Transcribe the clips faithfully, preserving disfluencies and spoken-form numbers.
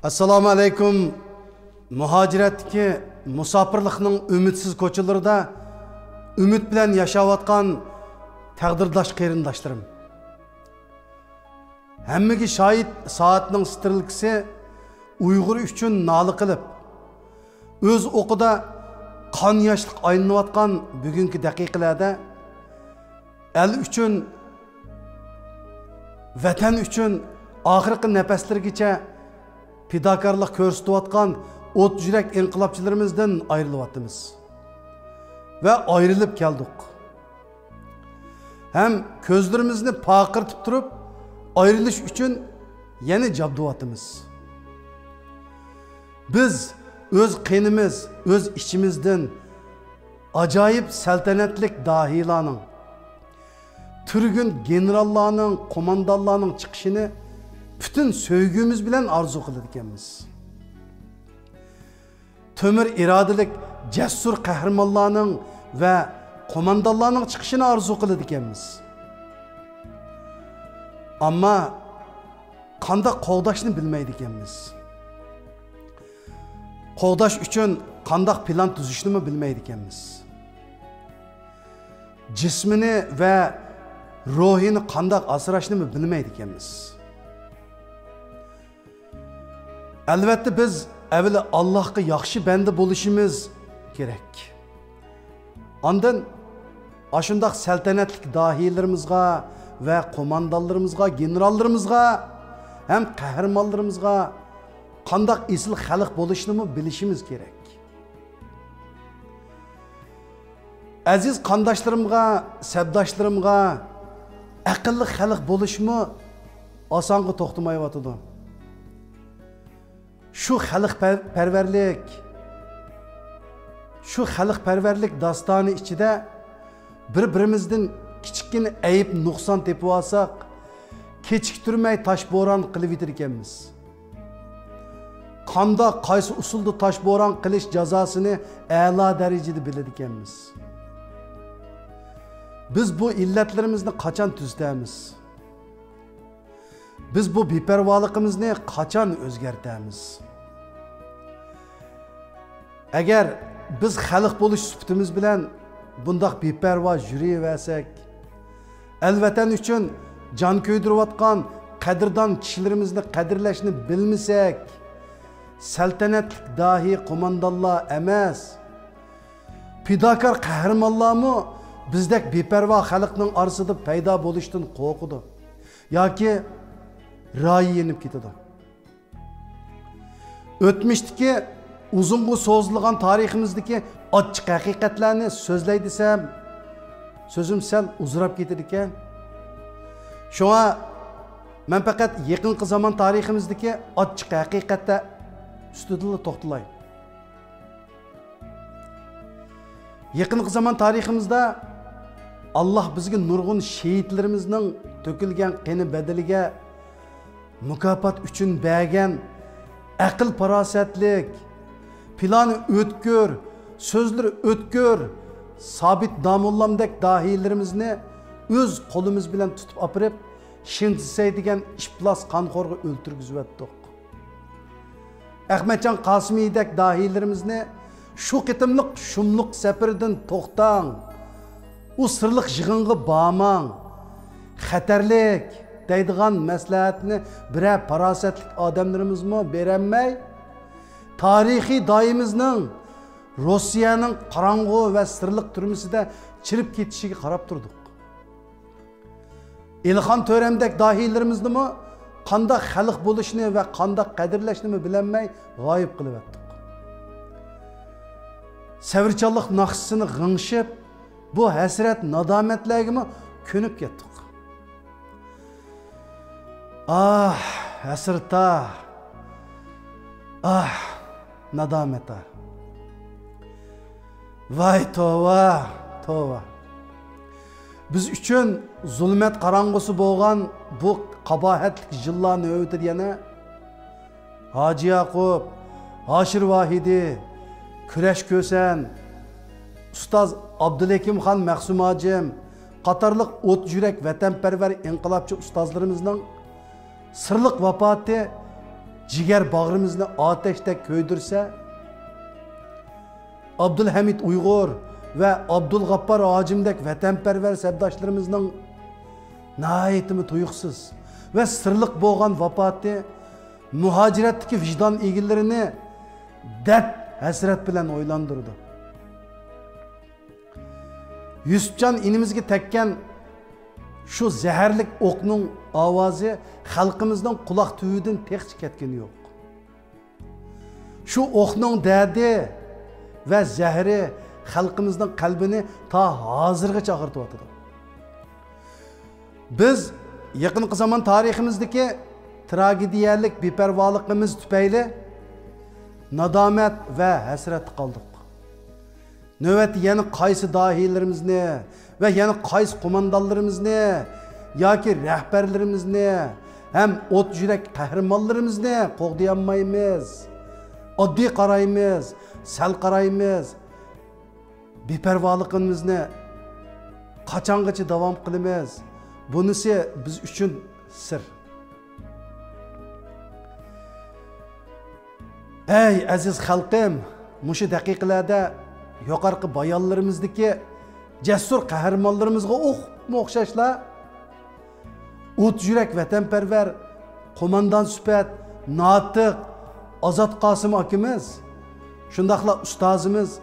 ئەسسالامۇ ئەلەيكۇم. مۇھاجىرەتتىكى مۇساپىرلىقنىڭ ئۈمىدسىز كوچىلىرىدا ئۈمىد بىلەن ياشاۋاتقان تەقدىرداش قېرىنداشلىرىم. ھەممىگە شاھىت سائەتنىڭ سترېلكىسى ئۇيغۇر ئۈچۈن نالە قىلىپ، ئۆز ئوقىدا قان ياشلىق ئايلىنىۋاتقان بۈگۈنكى دەقىقىلەردە ئەل ئۈچۈن، ۋەتەن ئۈچۈن ئاخىرقى نەپەسلىرىگىچە پىداكارلىق كۆرسىتىۋاتقان ئوت يۈرەك ئىنقىلابچىلىرىمىزدىن ئايرىلىۋاتىمىز ۋە ئايرىلىپ كەلدۇق. ھەم كۆزلىرىمىزنى پارقىرىتىپ تۇرۇپ، ئايرىلىش ئۈچۈن يەنە جابدۇۋاتىمىز. بىز ئۆز قېنىمىز، ئۆز ئىچىمىزدىن ئاجايىپ سەلتەنەتلىك داھىيلارنىڭ، تۈرگۈن گېنېراللارنىڭ، قوماندانلارنىڭ چىقىشىنى پۈتۈن سۆيگۈمىز بىلەن ئارزۇ قىلىدىكەنمىز. تۆمۈر ئىرادىلىك جەسۇر قەھرىمانلارنىڭ ۋە قوماندانلارنىڭ چىقىشىنى ئارزۇ قىلىدىكەنمىز. ئەمما قانداق قوغداشنى بىلمەيدىكەنمىز. قوغداش ئۈچۈن قانداق پىلان تۈزۈشنىمۇ بىلمەيدىكەنمىز. جىسمىنى ۋە روھىنى قانداق ئاسراشنىمۇ بىلمەيدىكەنمىز. ئەلۋەتتە، بىز ئەۋۋەل ئاللاھقا ياخشى بەندە بولۇشىمىز كېرەك. ئاندىن ئاشۇنداق سەلتەنەتلىك داھىيلىرىمىزغا ۋە قوماندانلىرىمىزغا، گېنېراللىرىمىزغا ھەم قەھرىمانلىرىمىزغا قانداق ئېسىل خەلق بولۇشنىمۇ بىلىشىمىز كېرەك. ئەزىز قانداشلىرىمغا، سەپداشلىرىمغا، ئەقىللىق خەلق بولۇشمۇ ئاسانغا توختىمايۋاتىدۇ. شۇ خەلق پەر-، پەرۋەرلىك، شۇ خەلقپەرۋەرلىك داستانى ئىچىدە بىر-بىرىمىزدىن كىچىككىنە ئەيىب، نۇقسان تېپىۋالساق، كېچىكتۈرمەي تاشبوران قىلىۋېتىدىكەنمىز. قانداق، قايسى ئۇسۇلدا تاشبوران قىلىش جازاسىنى ئەلا دەرىجىدە بىلىدىكەنمىز. بىز بۇ ئىللەتلىرىمىزنى قاچان تۈزىتەمىز؟ بىز بۇ بىپەرۋالىقىمىزنى قاچان ئۆزگەرتەمىز؟ ئەگەر بىز خەلق بولۇش سۈپىتىمىز بىلەن بۇنداق بىپەرۋا يۈرۈۋەرسەك، ئەل-ۋەتەن ئۈچۈن جان كۆيدۈرۈۋاتقان قەدىردان كىشىلىرىمىزنى قەدىرلەشنى بىلمىسەك، سەلتەنەتلىك داھىي قوماندانلار ئەمەس، پىداكار قەھرىمانلارمۇ بىزدەك بىپەرۋا خەلقنىڭ ئارىسىدا پەيدا بولۇشتىن قورقىدۇ ياكى رايى يېنىپ كېتىدۇ. ئۆتمۈشتىكى ئۇزۇنغا سوزۇلغان تارىخىمىزدىكى ئاچچىق ھەقىقەتلەرنى سۆزلەي دېسەم، سۆزۈم سەل ئۇزىراپ كېتىدىكەن. شۇڭا مەن پەقەت يېقىنقى زامان تارىخىمىزدىكى ئاچچىق ھەقىقەتلەر ئۈستىدىلا توختىلاي. يېقىنقى زامان تارىخىمىزدا ئاللاھ بىزگە نۇرغۇن شېھىتلىرىمىزنىڭ تۆكۈلگەن قېنى بەدىلىگە مۇكاپات ئۈچۈن بەرگەن ئەقىل-پاراسەتلىك، پىلانى ئۆتكۈر، سۆزلىرى ئۆتكۈر سابىت داموللامدەك داھىيلىرىمىزنى ئۆز قولىمىز بىلەن تۇتۇپ ئاپىرىپ، شىنزىسەي دېگەن ئىپلاس قانخورغا ئۆلتۈرگۈزۈۋەتتۇق. ئەخمەتجان قاسىمىدەك داھىيلىرىمىزنى شۇ قېتىملىق شۇملۇق سەپىرىدىن توختاڭ، ئۇ سىرلىق يىغىنغا بارماڭ، خەتەرلىك دەيدىغان مەسلىھەتنى بىرەر پاراسەتلىك ئادەملىرىمىزمۇ بېرەلمەي، تارىخىي داھىيىمىزنىڭ روسىيەنىڭ قاراڭغۇ ۋە سىرلىق تۈرمىسىدە چىرىپ كېتىشىگە قاراپ تۇردۇق. ئېلىخان تۆرەمدەك داھىيلىرىمىزنىمۇ قانداق خەلق بولۇشنى ۋە قانداق قەدىرلەشنىمۇ بىلەلمەي غايىب قىلىۋەتتۇق. سەۋرچانلىق ناخشىسىنى غىڭشىپ، بۇ ھەسرەت نادامەتلەرگىمۇ كۆنۈپ كەتتۇق. ئاھ، ھەسرىتا! ئاھ، نادامەتا! ۋاي توۋا، توۋا! بىز ئۈچۈن زۇلمەت قاراڭغۇسى بولغان بۇ قاباھەتلىك يىللار نۆۋىتىدە يەنە ھاجى ياقۇپ، ھاشىر ۋاھىدى، كۈرەش كۆسەن، ئۇستاز ئابدۇلھېكىمخان مەخسۇم ھاجىم قاتارلىق ئوت يۈرەك ۋەتەنپەرۋەر ئىنقىلابچى ئۇستازلىرىمىزنىڭ سىرلىق ۋاپاتى جىگەر باغرىمىزنى ئاتەشتەك كۆيدۈرسە، ئابدۇلھەمىد ئۇيغۇر ۋە ئابدۇلغاپپار ھاجىمدەك ۋەتەنپەرۋەر سەپداشلىرىمىزنىڭ ناھايىتىمۇ تۇيۇقسىز ۋە سىرلىق بولغان ۋاپاتى مۇھاجىرەتتىكى ۋىجدان ئىگىلىرىنى دەرد ھەسرەت بىلەن ئويلاندۇرىدۇ. يۈسۈپجان ئىنىمىزگە تەگكەن شۇ زەھەرلىك ئوقنىڭ ئاۋازى خەلقىمىزنىڭ قۇلاق تۈۋىدىن تېخىچە كەتكىنى يوق. شۇ ئوقنىڭ دەردى ۋە زەھىرى خەلقىمىزنىڭ قەلبىنى تا ھازىرغىچە ئاغرىتىۋاتىدۇ. بىز يېقىنقى زامان تارىخىمىزدىكى تراگېدىيەلىك بىپەرۋالىقىمىز تۈپەيلى نادامەت ۋە ھەسرەتتە قالدۇق. نۆۋەتتە يەنە قايسى داھىيلىرىمىزنى ۋە يەنە قايسى قوماندانلىرىمىزنى ياكى رەھبەرلىرىمىزنى ھەم ئوت يۈرەك قەھرىمانلىرىمىزنى قوغدىيالمايمىز؟ ئاددىي قارايمىز، سەل قارايمىز. بىپەرۋالىقىمىزنى قاچانغىچە داۋام قىلىمىز؟ بۇنىسى بىز ئۈچۈن سىر. ئەي ئەزىز خەلقىم، مۇشۇ دەقىقىلەردە يۇقىرىقى بايانلىرىمىزدىكى جەسۇر قەھرىمانلىرىمىزغا ئوخ-، ئوخشاشلا، ئوت يۈرەك ۋەتەنپەرۋەر قوماندان سۈپەت ناتىق ئازات قاسىم ئاكىمىز، شۇنداقلا ئۇستازىمىز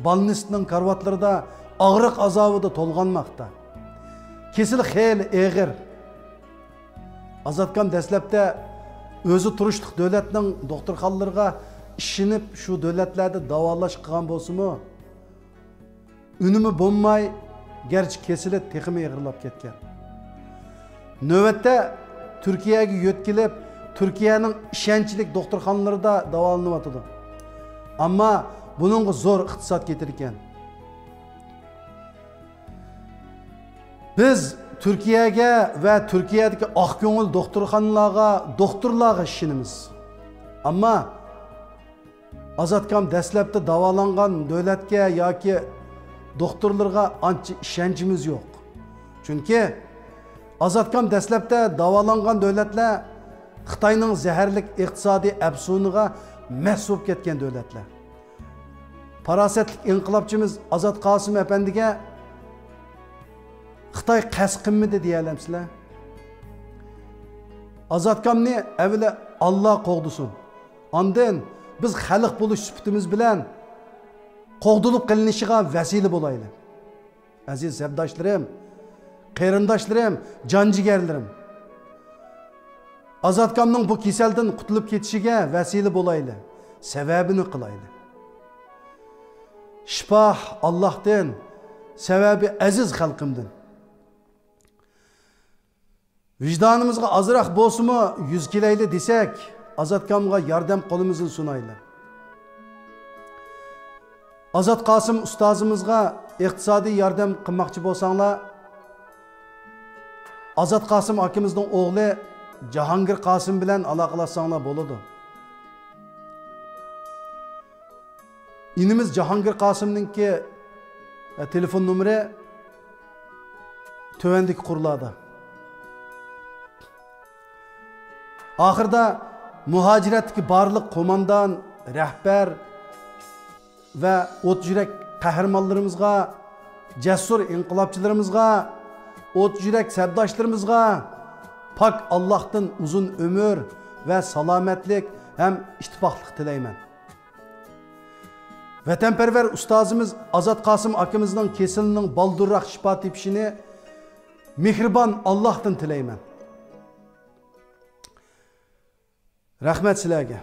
بالنىستنىڭ كارىۋاتلىرىدا ئاغرىق ئازابىدا تولغانماقتا. كېسىلى خېلى ئېغىر. ئازاتكام دەسلەپتە ئۆزى تۇرۇشلۇق دۆلەتنىڭ دوختۇرخانىلىرىغا ئىشىنىپ، شۇ دۆلەتلەردە داۋالاش قىلغان بولسىمۇ، ئۈنۈمى بولماي، گەرچە كېسىلى تېخىمۇ ئېغىرلاپ كەتكەن. نۆۋەتتە تۈركىيەگە يۆتكىلىپ، تۈركىيەنىڭ ئىشەنچلىك دوختۇرخانىلىرىدا داۋالىنىۋاتىدۇ. ئەمما بۇنىڭغا زور ئىقتىساد كېتىدىكەن. بىز تۈركىيەگە ۋە تۈركىيەدىكى ئاق كۆڭۈل دوختۇرخانىلارغا، دوختۇرلارغا ئىشىنىمىز. ئەمما ئازاتكام دەسلەپتە داۋالانغان دۆلەتكە ياكى دوختۇرلىرىغا ئانچە ئىشەنچىمىز يوق. چۈنكى ئازاتكام دەسلەپتە داۋالانغان دۆلەتلەر خىتاينىڭ زەھەرلىك ئىقتىسادىي ئەپسۇنىغا مەست بولۇپ كەتكەن دۆلەتلەر. پاراسەتلىك ئىنقىلابچىمىز ئازات قاسىم ئەپەندىگە خىتاي قەست قىلمىدى دېيەلەمسىلەر؟ ئازاتكامنى ئەۋۋەلە ئاللا قوغدىسۇن. ئاندىن بىز خەلق بولۇش سۈپىتىمىز بىلەن قوغدىلىپ قېلىنىشىغا ۋەسىلە بولايلى. ئەزىز سەپداشلىرىم، قېرىنداشلىرىم، جان جىگەرلىرىم، ئازاتكامنىڭ بۇ كېسەلدىن قۇتۇلۇپ كېتىشىگە ۋەسىلە بولايلى، سەۋەبىنى قىلايلى. شىپا ئاللاھتىن، سەۋەبى ئەزىز خەلقىمدىن. ۋىجدانىمىزغا ئازراق بولسىمۇ يۈز كېلەيلى دېسەك، ئازاتكامغا ياردەم قولىمىزنى سۇنايلى. ئازات قاسىم ئۇستازىمىزغا ئىقتىسادىي ياردەم قىلماقچى بولساڭلار، ئازات قاسىم ئاكىمىزنىڭ ئوغلى جاھانگىر قاسىم بىلەن ئالاقىلاشساڭلار بولىدۇ. ئىنىمىز جاھانگىر قاسىمنىڭكى، ئە، تېلېفون نومۇرى تۆۋەندىكى قۇرلاردا. ئاخىرىدا مۇھاجىرەتتىكى بارلىق قوماندان، رەھبەر ۋە ئوت يۈرەك قەھرىمانلىرىمىزغا، جەسۇر ئىنقىلابچىلىرىمىزغا، ئوت يۈرەك سەپداشلىرىمىزغا پاك ئاللاھتىن ئۇزۇن ئۆمۈر ۋە سالامەتلىك ھەم ئىتتىپاقلىق تىلەيمەن. ۋەتەنپەرۋەر ئۇستازىمىز ئازات قاسىم ئاكىمىزنىڭ كېسىلىنىڭ بالدۇرراق شىپا تېپىشىنى مېھرىبان ئاللاھتىن تىلەيمەن. رەھمەت سىلەرگە.